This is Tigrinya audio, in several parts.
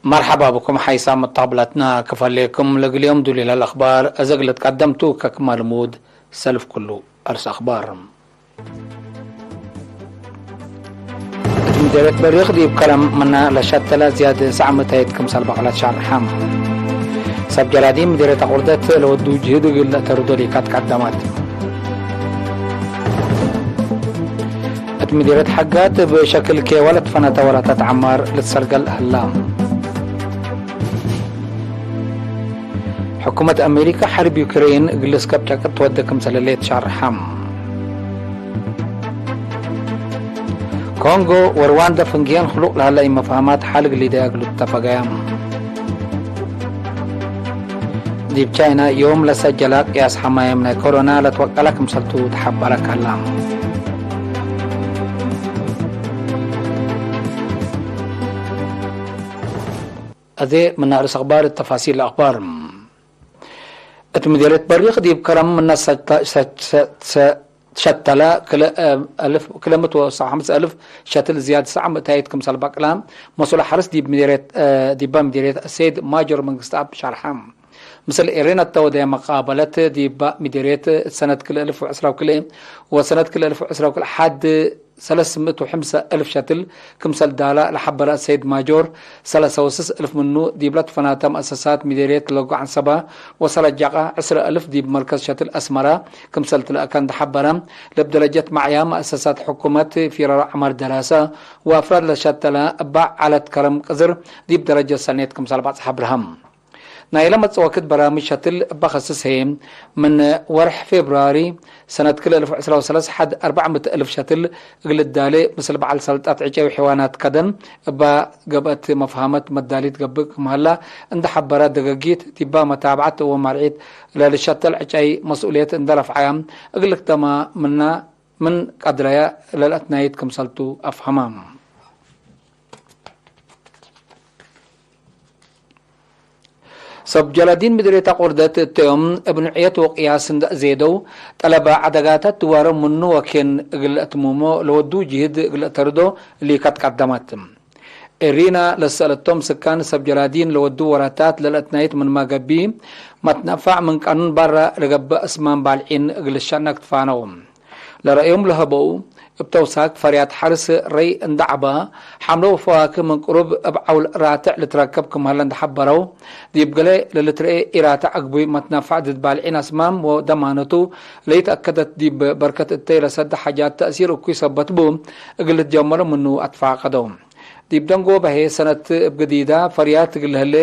مرحبا بكم حيث متقبلتنا كفليكم لقليوم دولي الأخبار أزقلت قدمتو ككما المود سلف كله أرس أخبار. مديرية بريخ دي بكلام منا لشتلة زيادة ساعة متايد كم سلبة غلط شهر حم. سب جلادي مديرية أقردت لو دو جهد قل تردولي كات قدمت. እቲ ምዲረት ሓጋት ብሸክል ኬ ወለት ፈነተ ወላታት ዓማር ልትሰርገል ህላ። ሕኩመት ኣሜሪካ ሓርብ ዩክሬን ግልስ ከብ ጨቅጥ ትወደ ክምሰለለ ትሻርሓም። ኮንጎ ወርዋንዳ ፍንግየን ክሉቕ ላሃላ ይመፋህማት ሓልግ ሊደ ኣግሉት ተፈጋያም። ዲብ ቻይና ዮም ለሰጀላ ቅያስ ሓማየም ናይ ኮሮና ለትወቀላ ክምሰልቱ ተሓበረ ካላ። እዚ ምናርስ ኣኽባር ተፋሲል ኣኽባር። እቲ ምድርት በሪኽ ዲብ ከረም ምና ሰተ-፣ ሰ-፣ ሰ-፣ ሰ-፣ ሸተለ ክለ-፣ እ፣ ኣልፍ፣ ክለ ምእቲ ወሰብዓ ሓሙሽተ ኣልፍ ሸትል ዝያድ ሰዓ ምእታይት ክምሰል ባቅላ መሱል ሓርስ ዲብ ምድርት፣ እ፣ ዲባ ምድርት ሰይድ ማጆር መንግስት ኣብ ሻርሓ። ምስል ኤሬን ኣተወደያ መቃበለት ዲባ ሚደሬት ሰነት ክልተ ኣልፍ ወዕስራ ወክልኤ ወሰነት ክልተ ኣልፍ ወዕስራ ወክልኤ ሓድ ሰለስተ ምእቲ ወሓምሳ ኣልፍ ሸትል ክምሰል ዳላ ለሓበራ ሰይድ ማጆር፣ ሰላሳ ወስስ ኣልፍ ምኑ ዲብለት ፈናታ መእሰሳት ሚደሬት ለጎ ዓንሰባ ወሰላጃቃ ዕስራ ኣልፍ ዲብ መርከዝ ሸትል ኣስመራ ክምሰል ትለእካ እንደሓበራ፣ ለብ ደረጀት ማዕያ መእሰሳት ሕኩመት ፊራሮ ዓማር ደራሳ ወኣፍራድ ለሸተላ እባ ዓለት ከረም ቅዝር ዲብ ደረጀት ሰኔት ክምሰል ባጽሕ ኣብርሃም። ናይ ለመጽወክት በራምጅ ሸትል እባ ኸስስ ህየ፣ ምን ወርሕ ፌብርዋሪ ሰነት ክልተ ኣልፍ ዕስራ ወሰለስ ሓድ ኣርባዕ ምእቲ ኣልፍ ሸትል እግል ዳሌ ምስል በዓል ሰልጣት ዕጨዊ ሕዋናት ከደን እባ ገብአት መፍሃመት መዳሊት ገብእ ክምሃላ እንደ ሐበረ ደገጊት ዲባ መታብዓት ወማርዒት ለልሸተል ዕጨይ መስኡልየት እንደ ረፍዓያ እግል ክተማ ምና ምን ቀድረያ ለልአትናይት ክምሰልቱ ኣፍሃማ። ሰብ ጀላዲን ምድሬታ ቁርደት እተዮም እብ ንዕየት ወቅያስ እንደ ዜደው ጠለባ ዐደጋታት ድዋረ ምኑ ወኬን እግል እትሙሞ ለወዱ ጅህድ እግል እተርዶ ሊካት ቀደመት። እሪና ለሰለቶም ስካን ሰብ ጀላዲን ለወዱ ወራታት ለልአትናይት ምንማ ገቢ መትነፋዕ ምን ቃኑን ባራ ለገብእ እስማን ባልዒን እግል ሻና ክትፋነው። ለረእዮም ለሀበው፣ እብ ተውሳክ ፈርያት ሐርስ ረይ እንደ ዐባ፣ ሐምሎ ወፈዋክህ ምን ቅሩብ እብ ዐውል ራትዕ ልትረከብ ክም ሀለ እንደ ሐበረው፣ ዲብ ገሌ ለልትረኤ ኢራትዕ አግቡይ መትነፋዕ ድድ ባልዒን አስማም ወደማነቱ ለይትአከደት ዲብ በርከት እተይ ለሰደ ሐጃት ተእሲር እኩይ ሰበት ቡ፣ እግል ልትጀመሮ ምኑ አትፋቀደው። ዲብ ደንጎ በሄ ሰነት እብ ግዲዳ ፈርያት እግል ለህሌ፣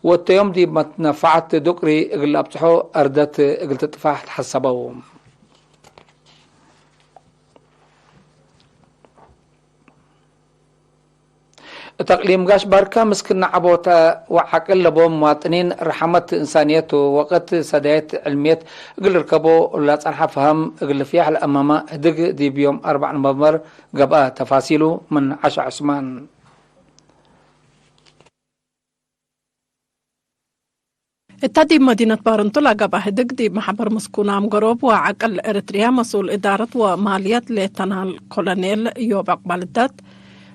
ወእተዮም ዲብ መትነፋዕት ዱቅሪ እግል አብጽሖ አርደት እግል ትጥፋሕ ተሐሰበው። እት አቅሊም ጋሽ ባርካ ምስክና ዐቦት ወዓቅል ለቦም ሙዋጥኒን ረሐመት እንሳንየት ወወቅት ሰዳየት ዕልምየት እግል ርከቦ ለጸንሐ ፈሀም እግል ልፍያሕ ለአመመ ህድግ ዲብ ዮም አርበዕ ኖቨምበር ገብአ። ተፋሲሉ ምን ዐሻ ዑስማን። እታ ዲብ መዲነት ባርንቱ ለገብአ ህድግ ዲብ መሕበር ምስኩናም ገሮብ ወዐቅል ኤረትርያ መስኡል እዳረት ወማልየት ሌተናል ኮሎኔል እዮብ ዕቅባልደት፣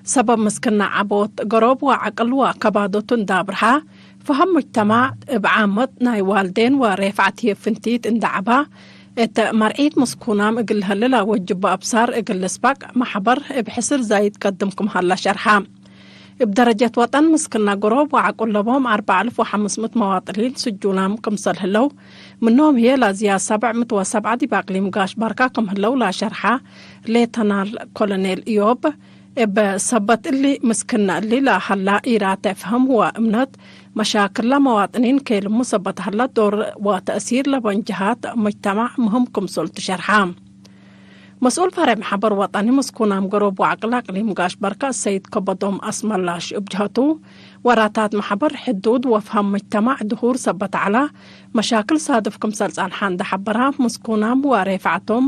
ሰበብ ምስክና ዐቦት ገሮብ ወዐቅል ወከባዶቱ እንዳ አብርሃ፣ ፈሀም ሙጅተማዕ እብ ዓመት ናይ ዋልዴን ወሬፍዓት ህዬ ፍንቲት እንዳ ዐባ፣ እት መርዒት ምስኩናም እግል ለሀልል አወጅቦ አብሳር እግል ልስባቅ መሕበር እብ ሕስር ዛይድ ቀድም ክም ሀላ ሸርሐ። እብ ደረጀት ወጠን ምስክና ገሮብ ወዐቁለቦም አርበዕ አልፍ ወሐምስ ምእት መዋጥሊን ስጁናም ክምሰል ህለው፣ ምኖም ህዬ ላዝያ ሰብዕ ምእት ወሰብዓ ዲብ አቅሊም ጋሽ ባርካ ክም ህለው ላሸርሐ ሌተናል ኮሎኔል ኢዮብ፣ እብ ሰበት እሊ ምስክና እሊ ለሀላ ኢራተ ፍህም ወእምነት መሻክል ለመዋጥኒን ኬልሙ ሰበት ሀላ ዶር ወተእሲር ለበን ጀሃት ሙጅተማዕ ምህም ክምሰል ትሸርሐ። መስኡል ፈሬ መሕበር ወጠኒ ምስኩናም ገሮብ ወዐቅል አቅሊም ጋሽ በርካ ሰይድ ከበዶም አስመላሽ እብ ጀሀቱ፣ ወራታት መሕበር ሕዱድ ወፍሃም ሙጅተማዕ ድሁር ሰበት ዐላ መሻክል ሳድፍ ክምሰል ጸንሓ እንደ ሐበራ፣ ምስኩናም ወሬፍዓቶም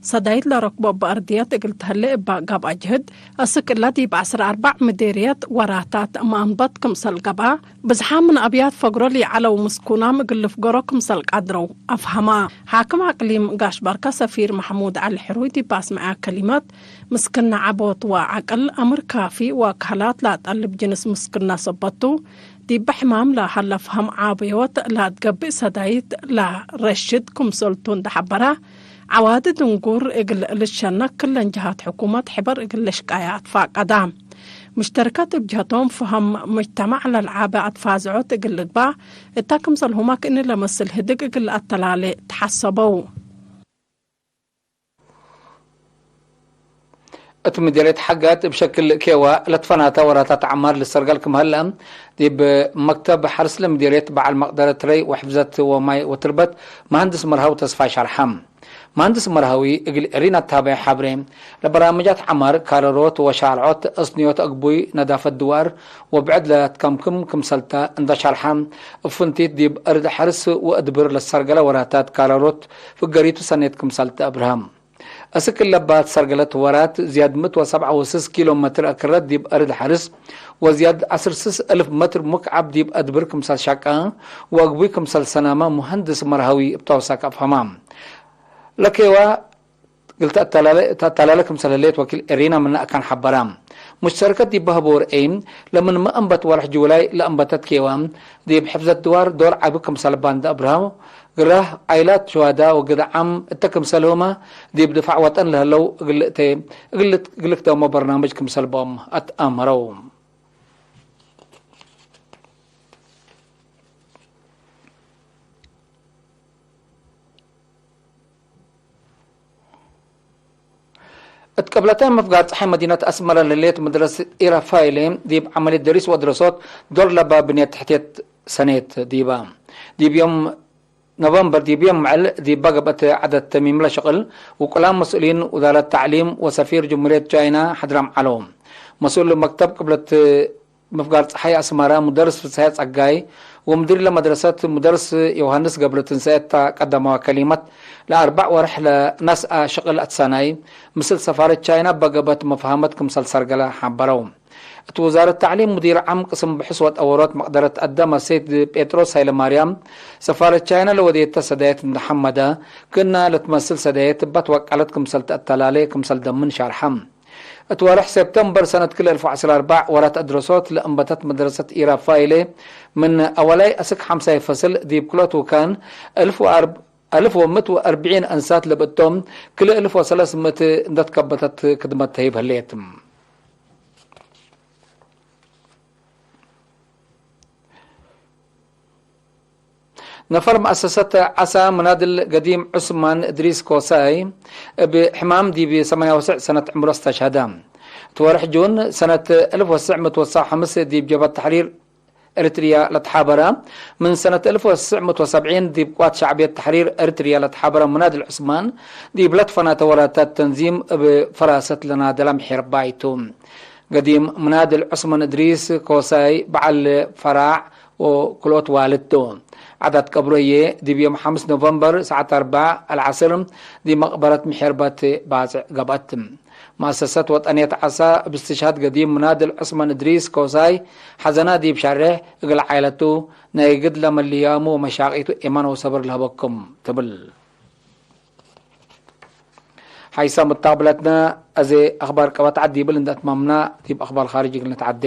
ሰዳይት ለረክቦ እበ አርድየት እግል ተህሌ እባ ገብአ ጅህድ፣ አስክ እለ ዲብ ዐስር አርባዕ ምዴርየት ወራታት መአንበት ክምሰል ገብአ፣ ብዝሓም ምን አብያት ፈግሮ ለይዐለው ምስኩናም እግል ልፍገሮ ክምሰል ቃድረው አፍሀማ። ሓክም አቅሊም ጋሽ ባርካ ሰፊር መሕሙድ ዐሊ ሕሩይ ዲብ አስመዐ ከሊመት፣ ምስክና ዓቦት ወዓቅል ኣምርካፊ ወካላት ላጠልብ ጅንስ ምስክና ሰበቱ ዲበ ሕማም ላሃለፍሃም ዓብዮት ላትገብእ ሰዳይት ላረሽድ ክምሰልቱ እንደሓበራ ዓዋዲ ድንጉር እግል ልሸነክ ክለን ጅሃት ሕኩመት ሕበር እግል ለሽቃያ ኣትፋቀዳ። ሙሽተርካት እብ ጅሀቶም ፍሀም ሙጅተማዕ ለልዓበ ኣትፋዝዖት እግል ልግባእ እታ ክምሰልሁማ ክእኒ ለመስል ህድግ እግል ኣተላሌ ተሓሰበው። እት ምዴርየት ሓጋት እብ ሸክል ኬዋ ለትፈናተ ወራታት ዓማር ልሰርገል ክም ሀለ፣ ዲብ መክተብ ሐርስ ለምዴርየት በዓል መቅደረት ረይ ወሕፍዘት ወማይ ወትርበት መሃንድስ መርሃዊ ተስፋይ ሸርሐ። መሃንድስ መርሃዊ እግል ዕሪን ኣታባይ ሓብሬ፣ ለበራምጃት ዓማር ካረሮት ወሻርዖት እስንዮት እግቡይ ነዳፈት ድዋር ወብዕድ ለትከምክም ክምሰልተ እንዳ ሸርሐ፣ እፍንቲት ዲብ እርድ ሐርስ ወእድብር ለሰርገለ ወራታት ካረሮት ፍገሪቱ ሰኔት ክምሰልተ እብርሃም። እስክ ለባት ሰርገለት ወራት ዝያድ ምእት ወሰብዓ ወስስ ኪሎ መትር ኣክረት ዲብ ኣርድ ሓርስ ወዝያድ ዓስር ስስ እልፍ መትር ሙክዓብ ዲብ ኣድብር ክምሳል ሻቃ ወእግቡይ ክምሳል ሰናማ ሙሃንድስ መርሃዊ እብ ተወሳክ ኣፍሃማ። ለኬዋ ግልተ ኣተላለ፣ እታ ኣተላለ ክምሳል ህሌት ወኪል ኤሪና ምና ኣካን ሓበራ። ሙሽተርከት ዲብ ባህቦ ርእይ ለምን መእንበት ወርሕ ጁላይ ለእንበተት ኬዋ ዲብ ሕፍዘት ድዋር ዶር ዓቢ ክምሳል ባንዳ እብርሃም ግራህ ዓይላት ሸዋዳ ወግድዓም እተ ክምሰልሁመ ዲብ ድፋዕ ወጠን ለህለው እግልእተ እግልት እግልክተሞ በርናምጅ ክምሰልቦም ኣትኣመረው። እት ቅብለተ ምፍጋር ፀሓይ መዲነት ኣስመራ ለሌት መድረስ ኢራፋይሌ ዲብ ዓመልየት ደሪስ ወድረሶት ዶር ለባ ብንየት ትሕትየት ሰኔት ዲባ ዲብ ዮም ኖቨምበር ዲብ ዮም ምዕል ዲባ ገብአት ዓደት ተሚምለ ሽቕል ውቁላም መስኡሊን ውዛረት ታዕሊም ወሰፊር ጅምሁርየት ቻይና ሓድራም ዓሎ። መስኡል መክተብ ቅብለት ምፍጋር ፀሓይ ኣስመራ ሙደርስ ፍስሐ ጸጋይ ወምድሪ ለመድረሰት ሙደርስ ዮሃንስ ገብረ ትንሳኤ እታ ቀዳማዋ ከሊመት ለኣርባዕ ወርሕ ለነስኣ ሽቕል ኣትሳናይ ምስል ሰፋረት ቻይና በገበት መፍሃመት ክምሰል ሰርገለ ሓበረው። እቲ ውዛረት ታዕሊም ሙዲር ዓም ቅስም ብሕስ ወጠወሮት መቕደረት ኣዳም ኣሰይድ ጴጥሮስ ሃይለማርያም ሰፋረት ቻይና ለወደየተ ሰዳየት እንደሓመደ ክና ለትመስል ሰዳየት ባት ወቃለት ክምሰል ተእተላለ ክምሰል ደምን ሻርሓም። እት ወርሕ ሴፕተምበር ሰነት ክልተ እልፍ ወዓሰርተ ኣርባዕ ወራት ኣድረሶት ለእንበተት መድረሰት ኢራፋይሌ ምን ኣወላይ ኣስክ ሓምሳይ ፈስል ዲብ ክልኦት ውካን እልፍ ወኣርብ-፣ ኣልፍ ወምእት ወኣርብዒን ኣንሳት ለብእቶም ክልተ እልፍ ወሰለስ ምእት እንደትከበተት ክድመት ተሂብ ህሌት። ነፈር መኣሰሰት ዓሳ መናድል ገዲም ዑስማን እድሪስ ኮሳይ እብ ሕማም ዲብ ሰማንያ ወስዕ ሰነት ዕምሮ እስተሽሀደ። እቲ ወርሕ ጁን ሰነት እልፍ ወስዕ ምእት ወሳ ሓምስ ዲብ ጀብሀት ተሕሪር ኤርትርያ ለተሓበረ፣ ምን ሰነት እልፍ ወስዕ ምእት ወሰብዒን ዲብ ቅዋት ሻዕብየት ተሕሪር ኤርትርያ ለተሓበረ መናድል ዑስማን ዲብ ለትፈናተ ወራታት ተንዚም እብ ፈራሰት ለናደላ ምሒርባይቱ። ገዲም ምናድል ዑስማን እድሪስ ኮሳይ በዓል ፈራዕ ወክልኦት ዋልድቱ። ዓዳት ቀብሮዬ ዲብ ዮም ሓምስ ኖቨምበር ሰዓት ኣርባዕ ኣልዓስር ዲብ መቕበረት ምሒርበት ባጽዕ ገብአት። መኣሰሰት ወጠንየት ዓሳ እብ እስትሽሃድ ገዲም ምናድል ዑስማን እድሪስ ኮሳይ ሓዘና ዲብ ሸርሕ እግል ዓይለቱ ናይ ግድለ መልያሙ ወመሻቂቱ ኤማን ወሰብር ለሀበኩም ትብል። ሓይሳ ምታብለትና፣ እዚ ኣኽባር ቀባትዓት ዲብል እንዳ ኣትማምና፣ ዲብ ኣኽባር ኻርጅ እግል ንትዓዴ።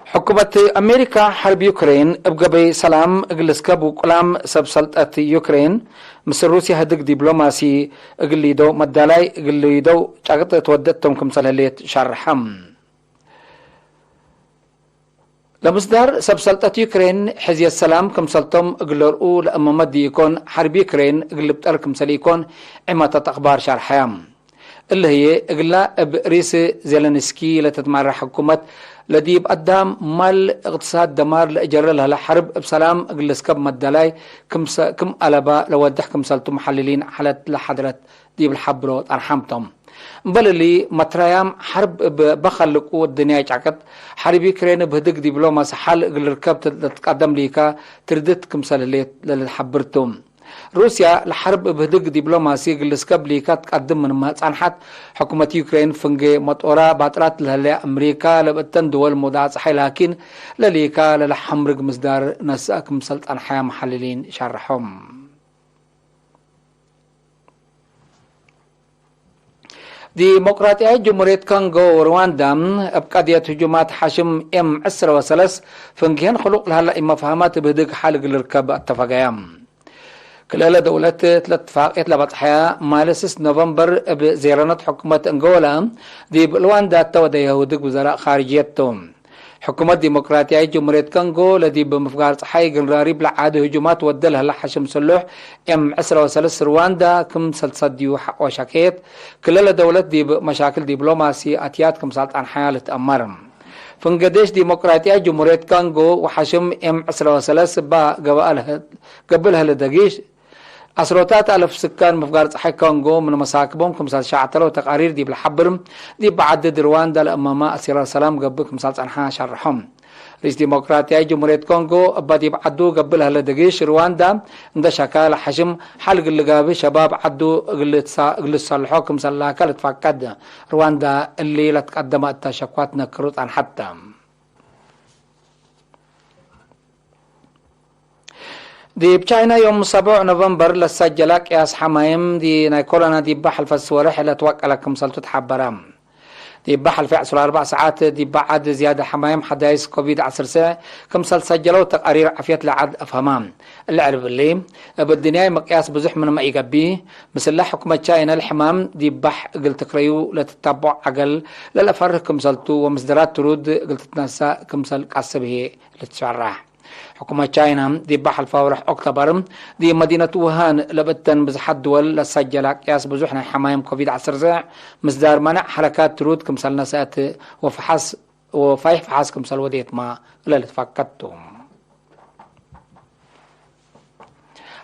ሕኩመት ኣሜሪካ ሓርብ ዩክሬን እብ ገበይ ሰላም እግል እስከብ ውቁላም ሰብ ሰልጠት ዩክሬን ምስ ሩስያ ህድግ ዲብሎማሲ እግል ሊደው መዳላይ እግል ሊደው ጫቅጥ እትወደእቶም ክምሰል ህሌት ሻርሐም። ለምስዳር ሰብ ሰልጠት ዩክሬን ሕዝየት ሰላም ክምሰልቶም እግል ለርኡ ለእመመት ዲኢኮን፣ ሓርብ ዩክሬን እግል ልብጠር ክምሰል ኢኮን ዒማታት ኣኽባር ሻርሐያም። እሊ ህዬ እግላ እብ ሪስ ዜለንስኪ ለትትመራሕ ሕኩመት ለዲብ አዳም ማል እቅትሳድ ደማር ለእጀረ ለህለ ሐርብ እብ ሰላም እግል ልስከብ መደላይ ክም ሰ-፣ ክም አለባ ለወድሕ ክምሰልቱ መሐልሊን ሐለት ለሐድረት ዲብ ለሐብሮ ጠርሐምቶም። እምበል እሊ መትራያም ሐርብ እብ በኸልቁ እድንያይ ጫቅት ሐርብ ዩክሬን እብ ህድግ ዲብሎማሲ ሐል እግል ልርከብ ለትትቀደም ሊካ ትርድት ክምሰል ህሌት ለልሐብርቱ። ሩስያ ለሐርብ እብ ህድግ ዲብሎማሲ ግልስከብ ሊካ ትቀድም ምንመ ጸንሐት፣ ሕኩመት ዩክሬን ፍንጌ መጦራ ባጥራት ለህለያ ኣምሪካ ለብእተን ድወል ሞዳ ጸሓይ ላኪን ለሊካ ለለሐምርግ ምስዳር ነስአ ክምሰል ጸንሐያ መሐልሊን ሸርሖም። ዲሞቅራጥያዊት ጅሙርየት ኮንጎ ወሩዋንዳ እብ ቀድየት ህጁማት ሓሽም ኤም ዕስራ ወሰለስ ፍንግሄን ክሉቕ ለሃላ ኢመፍሃማት እብ ህድግ ሓልግ ልርከብ ኣተፈገያ። ክልኤለ ደውለት ለትፋቅየት ለበጽሐያ ማለስስ ኖቨምበር እብ ዜረነት ሕኩመት እንጎላ ዲብ ሉዋንዳ እተወደየ ህውድግ ውዘራእ ኻርጅየቶ። ሕኩመት ዲሞክራትያዊት ጅምሁርየት ኮንጎ ለዲብ ምፍጋር ጸሓይ ግንራሪብ ለዓዲ ህጁማት ወደ ለህላ ሓሽም ስሉሕ ኤም ዕስራ ወሰለስ ሩዋንዳ ክም ሰልሰድዩ ሓቆ ሸኬት፣ ክልለ ደውለት ዲብ መሻክል ዲብሎማሲ ኣትያት ክምሳል ጣንሓያ ልትአመር። ፍንገዴሽ ዲሞክራትያዊት ጅምሁርየት ኮንጎ ወሓሽም ኤም ዕስራ ወሰለስ እባ ገበአ ለህ-፣ ገብእ ለህለ ደጊሽ፣ ኣስሮታት ኣለፍ ስካን ምፍጋር ጸሓይ ኮንጎ ምን መሳክቦም ክምሳል ሻዕተለው ተቃሪር ዲብ ለሓብር፣ ዲብ ዓዲ ድርዋንዳ ለእመማ ኣሲራ ሰላም ገብእ ክምሳል ጸንሓ ሸርሖም። ርኢስ ዲሞክራትያዊ ጅምሁርየት ኮንጎ እባ ዲብ ዓዱ ገብእ ለህለ ድግሽ ሩዋንዳ እንደ ሸካ ለሐሽም ሓል ግልጋቢ ሸባብ ዓዱ እግል ትሳ-፣ እግል ትሰልሖ ክምሰል ላካ ልትፋቀድ። ሩዋንዳ እሊ ለትቀደመ እተ ሸኳት ነክሩ ጸንሐተ። ዲብ ቻይና ዮም ሰቡዕ ኖቨምበር ለሳጀላ ቅያስ ሐማይም ዲ ናይ ኮሮና ዲባ ሐልፈስ ወርሕ ለትወቀለ ክምሰልቱ ተሓበረ። ዲባ ሐልፈ ዕስራ ወኣርባዕ ሰዓት ዲባ ዓድ ዝያደ ሐማይም ሐዳይስ ኮቪድ ዓሰርተ ክምሰል ሰጀለው ተቃሪር ዓፍየት ለዓድ ኣፍሀማ። እሊ ዕርብ እሊ እብ ድንያይ መቅያስ ብዙሕ ምንመ ኢገቢ፣ ምስላ ሕኩመት ቻይና ለሕማም ዲባሕ እግል ትክረዩ ለትታቦዕ ዓገል ለለፈርህ ክምሰልቱ ወምስደራት ትሩድ እግል ትትነሳ ክምሰል ቃስብ ህዬ ልትሸራሕ። ሕኩመት ቻይና ዲብ ሐልፋ ወርሕ ኦክቶበር ዲብ መዲነት ውሃን ለብእተን ብዝሓት ድወል ለሳጀላ ቅያስ ብዙሕ ናይ ሐማይም ኮቪድ ዓሰርተ ምስዳር መናዕ ሐረካት ትሩድ ክምሰል ነሰአት ወፈሓስ፣ ወፋይሕ ፈሓስ ክምሰል ወዴትማ ለልትፈቀድቱ።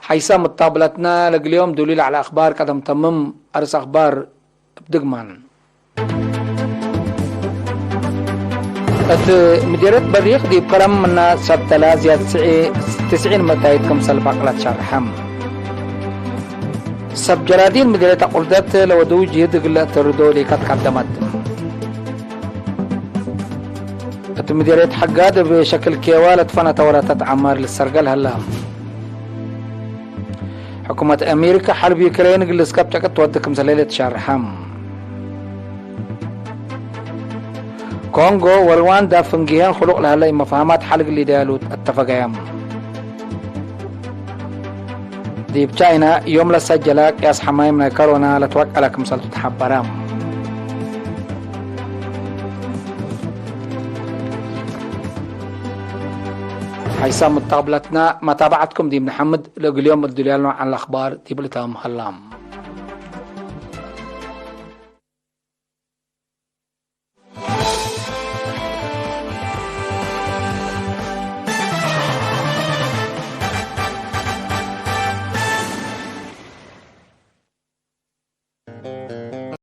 ሓይሳ ምታብለትና ለግልዮም ዱሊ ለዕለ ኣኽባር ቀደም ተምም ኣርስ ኣኽባር ብድግማን። እት ምዲርየት በሪኽ ዲብ ከረም ምና ሰብተላ ዝያድ ስዒ-፣ ትስዒን መታይት ክምሰል ባቅላት ሸርሐም። ሰብ ጀራዲን ምዲርየት ኣቁርደት ለወድው ጅህድ እግለ ተርዶ ሊካት ቀደመት። እት ምዲርየት ሐጋድ እብ ሸክል ኬዋ ለትፈነተ ወረተት ዐማር ልሰርገል ሀላ። ሕኩመት ኣሜሪካ ሐርብ ዩክሬን ግልስከብ ጨቅጥ ትወድ ክምሰል ለትሻርሐ። ኮንጎ ወሩዋንዳ ፍንግሄን ክሉቅ ለሀለ መፍሃማት ሐልግ ሊደያሉ አተፈገያም። ዲብ ቻይና ዮም ለሰጀላ ቅያስ ሐማይም ናይ ከሮና ለትወቀለ ክምሰልቱ ተሐበረ። ሓይሳም መታብላትና መታባዕትኩም ዲብ ንሓምድ ለእግልዮም እድልያልና ዓን ለኣኽባር ዲብ ልታም ሀላም።